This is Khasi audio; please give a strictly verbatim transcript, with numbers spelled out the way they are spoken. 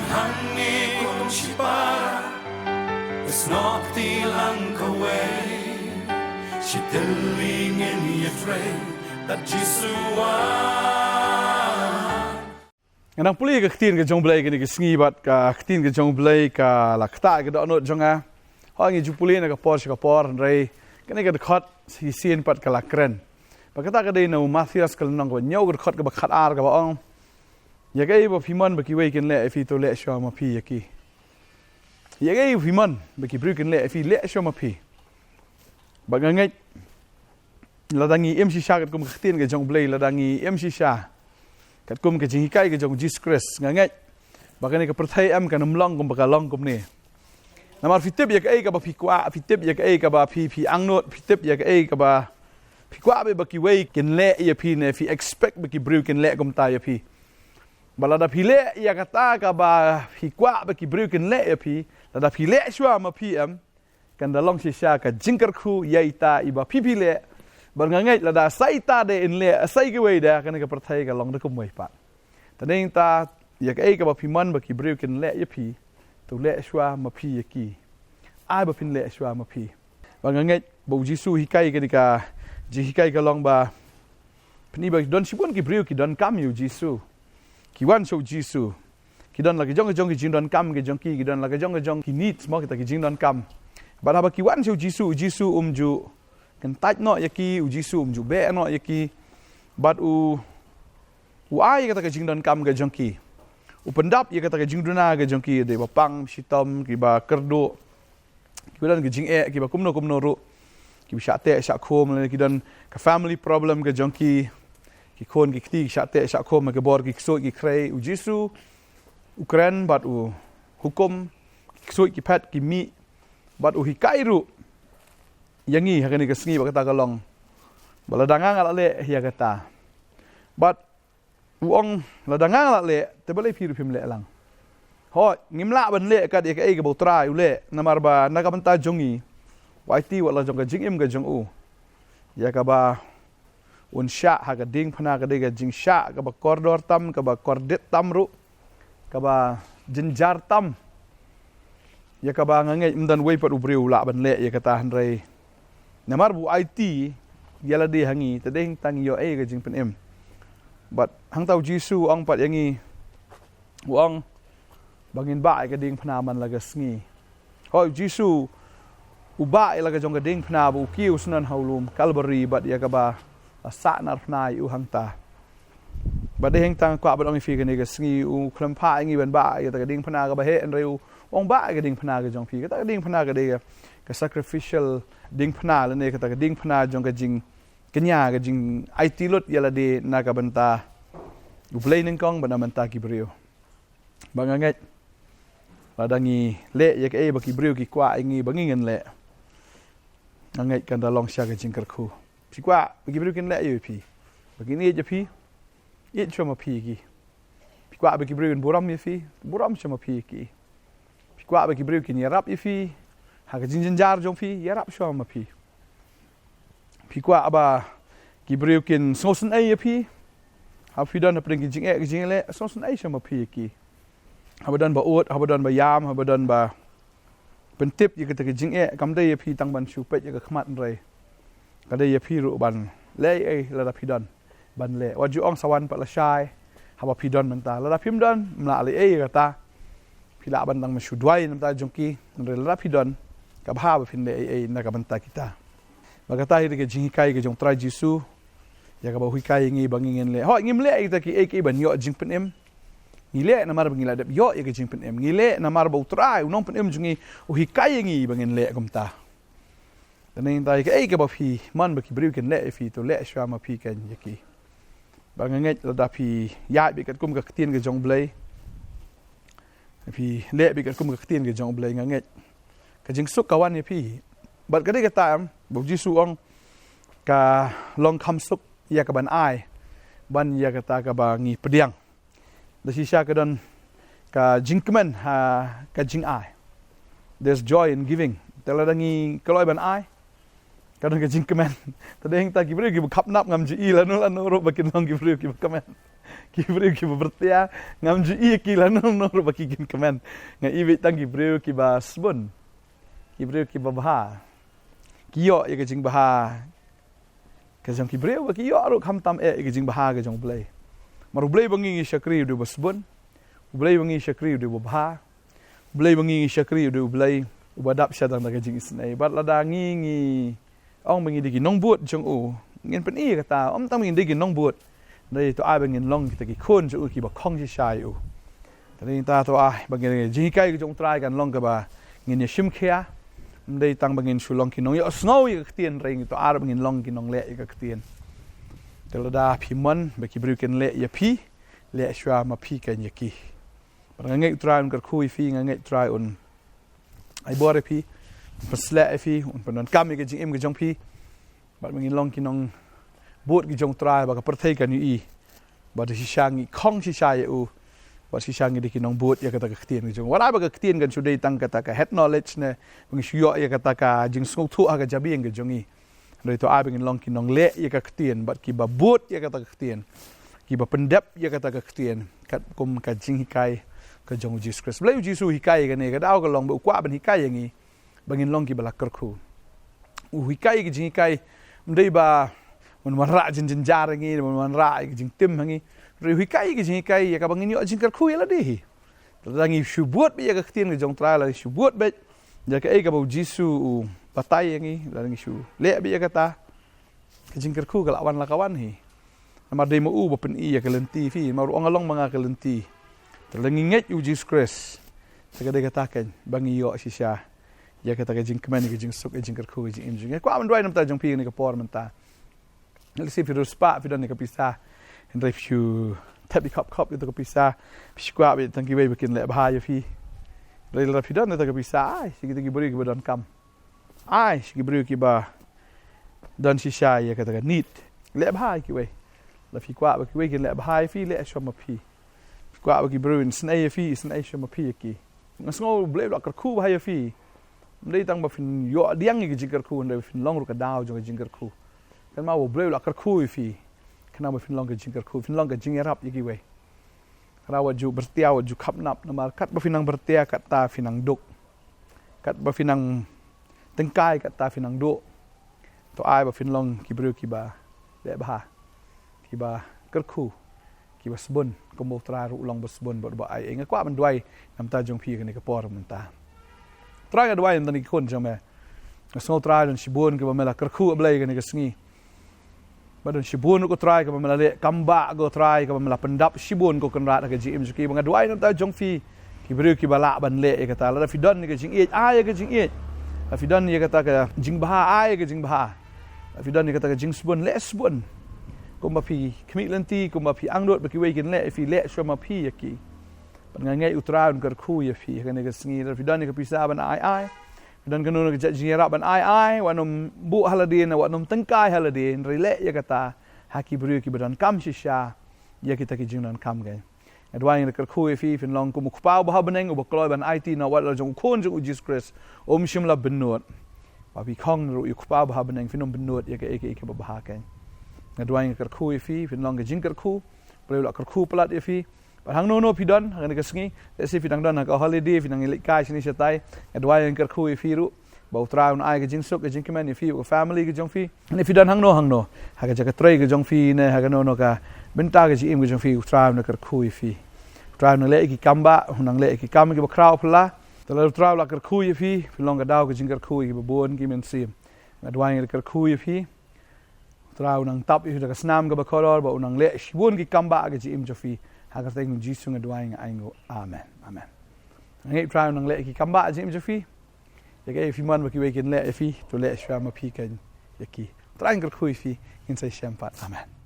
Hangne kum shipara, is not the lang kaway. Shi tylli ngin ïatrei, that Jisu wan. Nga nang pule ka ktien ka jong Blei kane ka sngi bad ka ktien ka jong Blei ka la ktah ka dohnud jong nga. Hooid ngi ju pule na ka por sha ka por hynrei kane ka dkhot shisien pat ka la kren. Bad kata ka dei na u Mathaios ka lynnong kaba hynñiew ka dkhot kaba khatar kaba ong. Ïa kaei ba phi mon ba kiwei kin leh ïa phi to leh shuwa ma phi ïa ki. Ïa kaei ba phi mon ba ki briew kin leh ïa phi leh shuwa ma phi. Bad nga ngeit lada ngi im shisha katkum ka ktien ka jong Blei, lada ngi im shisha katkum ka jinghikai ka jong Jisu Khrist, nga ngeit ba kane ka pyrthei em kan ym long kumba ka long kumne. Namar phi tip ïa kaei kaba phi kwah, phi tip ïa kaei kaba phi, phi angnud, phi tip ïa kaei kaba phi kwah ba kiwei kin leh ïa phi ne phi expect ba ki briew kin leh kumta ïa phi. Bad lada phi leh ïa kata kaba phi kwah ba ki briew kin leh ïa phi, lada phi leh shuwa ma phi em, kan da long shisha ka jingkyrkhu ïa ita iba phi phi leh. Bad nga ngeit lada sa ita de in leh sa kiwei de, kane ka pyrthei ka long da kumwei pat. Te nangta ïa kaei kaba phi mon ba ki briew kin leh ïa phi, to leh shuwa ma phi ïa ki. Ai ba phin leh shuwa ma phi. Bad nga ngeit ba u Jisu hikai kane ka jinghikai ka long ba phin i ba don shibun ki briew ki donkam ïa u Jisu. Ki wan sha u Jisu. Ki don la ki jong ki jong ki jingdonkam ki jong ki, ki don la ki jong ki jong ki needs mo kita ki jingdonkam. Bad haba ki wan sha u Jisu, u Jisu um ju kyntait noh ïa ki, u Jisu um ju beh noh ïa ki. Bad u, u ai ïa kata ka jingdonkam ka jong ki. U pyndap ïa kata ka jingduna ka jong ki, dei ba pang, shitom, kiba kyrduh. Kiba don ka jingeh, kiba kumno kumno ruh. Kiba shah teh, shah khum, lane ki don ka family problem ka jong ki. Ki khun, ki kti, ki shah teh, shah khum, ka bor, ki ksuid, ki khrei, u Jisu. U kren, bad u hukum, ki ksuid, ki phet, ki mih, bad u hikai ruh. Ïa ngi, ha kane ka sngi, bad kata ka long. Bad lada nga nga la leh, ïa kata. Bad u ong lada nga nga la leh, te balei phi ruh phim leh lang. Hooid, ngim lah ban leh kat ïa kaei kaba u Trai u leh, namar ba na ka bynta jong ngi. Wa iti wat la jong ka jingim ka jong u. Ïa kaba un shah ha ka diengphna ka dei ka jingshah, kaba kordor tam, kaba kordit tam ruh. Kaba jynjar tam. Ïa kaba nga ngeit ym don wei pat u briew u lah ban leh ïa kata hynrei. Namar ba u aiti, ïa lade ha ngi, te dei hangta ngi ïoh ei ka jingpynim. Bad hangta u Jisu u ong pat ïa ngi, u ong, ba ngin bah ïa ka diengphna man la ka sngi. Hooid u Jisu, u bah ïa la ka jong ka diengphna ba u kiew shnong ha u lum Kalbari bad ïa kaba, la sah nar phna ïa u hangta. Bad dei hangta nga kwah ban ong ïa phi kane ka sngi u khlem phah ïa ngi ban bah ïa kata ka diengphna kaba heh hynrei u ong bah ïa ka diengphna ka jong phi. Kata ka diengphna ka dei ka, ka sacrificial diengphna lane kata ka diengphna jong ka jingkñia ka jingaiti lut ïa lade na ka bynta u Blei nyngkong bad na bynta ki briew. Ba nga ngeit. Lada ngi leh ïa kaei ba ki briew ki kwah ïa ngi ba ngi ngin leh. Nga ngeit kan da long sha ka jingkyrkhu. Phi kwah ba ki briew kin leh ïa phi. Ba kin ïeit ïa phi. Ïeit shuwa ma phi ïa ki. Phi kwah ba ki briew kin burom ïa phi. Burom shuwa ma phi ïa ki. Phi kwah ba ki briew kin ïarap ïa phi. Ha ka jingjynjar jong phi, ïarap shuwa ma phi. Phi kwah ba ki briew kin sngewsynei ïa phi. Haba phi don hapdeng ki jingeh ki jingleh, sngewsynei shuwa ma phi ïa ki. Haba don ba ud, haba don ba ïam, haba don ba pyntip ïa kita ki jingeh, kam dei ïa phi tang ban shu peit ïa ka khmat hynrei. Ka dei ïa phi ruh ban leh ei lada phi don. Ban leh. Wat ju ong sa wan pat lashai. Haba phi don mynta. Lada phim don, ym lah leh ei ïa kata. Phi lah ban tang ban shu duwai na ka bynta jong ki. Hynrei lada phi don. Ka bha ba phin leh ei ei na ka bynta kita. Bad kata hi ka jinghikai ka jong u Trai Jisu. Ïa kaba u hikai ïa ngi ba ngi ngin leh. Hooid ngim leh ïa kita kiei kiei ban ïoh jingpynim. Ngi leh namar ba ngi la dep ïoh ïa ka jingpynim. Ngi leh namar ba u Trai u nongpynim jong ngi u hikai ïa ngi ba ngin leh kumta. Te nangta ïa kaei kaba phi mon ba ki briew kin leh ïa phi to leh shuwa ma phi kan ïa ki. Ba nga ngeit lada phi ïaid beit katkum ka ktien ka jong u Blei. Phi leh beit katkum ka ktien ka jong u Blei nga ngeit. Ka jingsuk ka wan ïa phi. Bad ka dei kata em, ba u Jisu u ong ka long kham suk ïa ka ban ai. Ban ïa kata kaba ngi pdiang. Da shisha ka don ka jingkmen ha ka jingai. There's joy in giving. Te lada ngi kloi ban ai. Ka don ka jingkmen. Te dei hangta ki briew kiba khapnap ngam ju i lano lano ruh ba kin long ki briew kiba kmen. Ki briew kiba byrtia, ngam ju i ki la nong nong ruh ba ki kin kmen. Nga i beit tang ki briew kiba sbun. Ki briew kiba bha. Ki ïoh ïa ka jingbha ka jong ki briew, ba ki ïoh ruh khamtam eh ïa ka jingbha ka jong U Blei. Namar U Blei ba ngi ngi shakri u dei uba sbun. U Blei ba ngi shakri u dei uba bha. U Blei ba ngi ngi shakri u dei U Blei uba dap sha tang da ka jingisynei. Bad lada ngi ngi ong ba ngi dei ki nongbud jong u, ngin pyni ïa kata, ym tang ba ngin dei ki nongbud. Hynrei to ai ba ngin long kita ki khun jong u kiba khong shisha ïa u. Te nangta to ai ba ngin, jinghikai ka jong U Trai kan long kaba ngin ïa shim khia. Ym dei tang ba ngin shu long ki nongïohsngew ïa ka ktien, hynrei to ai ba ngin long ki nongleh ïa ka ktien. Te lada phi mon ba ki briew kin leh ïa phi, leh shuwa ma phi kein ïa ki. Bad nga ngeit U Trai un kyrkhu ïa phi, nga ngeit U Trai un ai bor ïa phi, un pynsleh ïa phi, un pyndonkam ïa ka jingim ka jong phi. Bad ba ngin long ki nongbud ki jong U Trai ba ka pyrthei kan ïohi ba da shisha ngi khong shisha ïa u. Bad shisha ngi dei ki nongbud ïa kata ka ktien ka jong u. Wat ai ba ka ktien kan shu dei tang kata ka head knowledge ne ba ngi shu ïoh ïa kata ka jingsngewthuh ha ka jabieng ka jong ngi. Hynrei to ai ba ngin long ki nongleh ïa ka ktien bad kiba bud ïa kata ka ktien, kiba pyndep ïa kata ka ktien katkum ka jinghikai ka jong U Jisu Khrist. Balei U Jisu u hikai ïa kane? Ka daw ka long ba u kwah ban hikai ïa ngi ba ngin long kiba la kyrkhu. U hikai ïa ka jinghikai, ym dei ba un wanrah jingjynjar ïa ngi, un wanrah ïa ka jingtim ha ngi. Hynrei u hikai ïa ka jinghikai ïa kaba ngin ïoh jingkyrkhu ïa lade hi. Lada ngi shu bud beit ïa ka ktien ka jong U Trai, lada ngi shu bud beit ïa kaei kaba U Jisu u batai ïa ngi, lada ngi shu leh beit ïa kata, ka jingkyrkhu ka la wan la ka wan hi. Namar dei ma u ba pyni ïa ka lynti phi, namar u ong, nga long ma nga ka lynti. Te lada ngi ngeit U Jisu Khrist, te ka dei kata kein ba ngi ïoh shisha ïa kata ka jingkmen, ïa ka jingsuk, ïa ka jingkyrkhu, ïa ka jingim jong ngi. Kwah ban duwai namar ta jong phi kane ka por mynta. Lehse phi riewspah, phi don ïa ka pisa, hynrei phi shu thep ïa khop khop ïa kata ka pisa. Phi shu kwah beit tang kiwei ba kin leh bha ïa phi. Hynrei lada phi don ïa kata ka pisa, ai sha kita ki briew kiba donkam. Ai sha ki briew kiba don shisha ïa kata ka need. Leh bha ïa kiwei. Lada phi kwah ba kiwei kin leh bha ïa phi, leh shuwa ma phi. Phi kwah ba ki briew kin isynei ïa phi, isynei shuwa ma phi ïa ki. Nga sngew U Blei u la kyrkhu bha ïa phi. Ym dei tang ba phin ïoh pdiang ïa ka jingkyrkhu, hynrei ba phin long ruh ka daw jong ka jingkyrkhu. Kynmaw ba U Blei u la kyrkhu ïa phi, khnang ba phin long ka jingkyrkhu, phin long ka jingïarap ïa kiwei. Kynmaw, wat ju byrtia, wat ju khapnap, namar katba phi nang byrtia katta phi nang duk. Katba phi nang tyngkai katta phi nang duh. To ai ba phin long ki briew kiba leh bha, kiba kyrkhu, kiba sbun, kumba U Trai ruh u long ba sbun bad ba ai ei. Nga kwah ban duwai namar ta jong phi kane ka por mynta. Trai, nga duwai namar ki khun jong me. Nga sngew Trai don shibun kiba me la kyrkhu, A Blei, kane ka sngi. Ba don shibun ruh ko Trai kaba me la leh kambah ko Trai, kaba me la pyndap shibun ko Kynrad ha ka jingim jong ki. Ba nga duwai namar ta jong phi, ki briew kiba lah ban leh ïa kata. Lada phi don ïa ka jingïeit, ai ïa ka jingïeit. Lada phi don ïa kata ka jingbha, ai ïa ka jingbha. Lada phi don ïa kata ka jingsbun, leh sbun. Kumba phi khmih lynti, kumba phi angnud ba kiwei kin leh ïa phi, leh shuwa ma phi ïa ki. Bad nga ngeit U Trai un kyrkhu ïa phi ha kane ka sngi. Lada phi don ïa ka pisa ban ai, ai. Phi don kano kano ka jait jingïarap ban ai, ai. Wat nym buh ha lade ne wat nym tyngkai ha lade, hynrei leh ïa kata ha ki briew kiba donkam shisha ïa kita ki jingdonkam kein. Nga duwai, nga kyrkhu ïa phi, phin long kum u Kpa uba ha bneng uba kloi ban aiti na wad la jong u Khun jong u Jisu Khrist, um shym la bynnud. Ba phi khong ruh ïa u Kpa uba ha bneng, phin ym bynnud ïa kaei kaei kaba bha kein. Nga duwai, nga kyrkhu ïa phi, phin long ka jingkyrkhu. U Blei u la kyrkhu palat ïa phi. Bad hangno hangno phi don ha kane ka sngi, lehse phi dang don ha ka holiday, phi dang leit kai shane shatai, nga duwai, nga kyrkhu ïa phi ruh, ba U Trai un ai ka jingsuk, ka jingkmen ïa phi, ka family ka jong phi. Ne phi don hangno hangno, ha ka jaka trei ka jong phi, ne ha kano kano ka bynta ka jingim ka jong phi, U Trai un kyrkhu ïa phi. U Trai un leh ïa ki kambah, un leh ïa ki kam kiba khraw phylla. Te lada U Trai u la kyrkhu ïa phi, phin long ka daw ka jingkyrkhu ïa kiba bun ki mynsiem. Nga duwai, nga kyrkhu ïa phi. U Trai un tap ïa phi da ka snam kaba kordor, ba un leh shibun ki kambah ha ka jingim jong phi. Ha ka kyrteng U Jisu nga duwai, nga ainguh. Amen. Amen. Nga ngeit U Trai un leh ki kambah ha ka jingim jong phi. Ïa kaei phi mon ba kiwei kin leh ïa phi, to leh shuwa ma phi kein ïa ki. U Trai un kyrkhu ïa phi, ngin sa ïashem pat. Amen.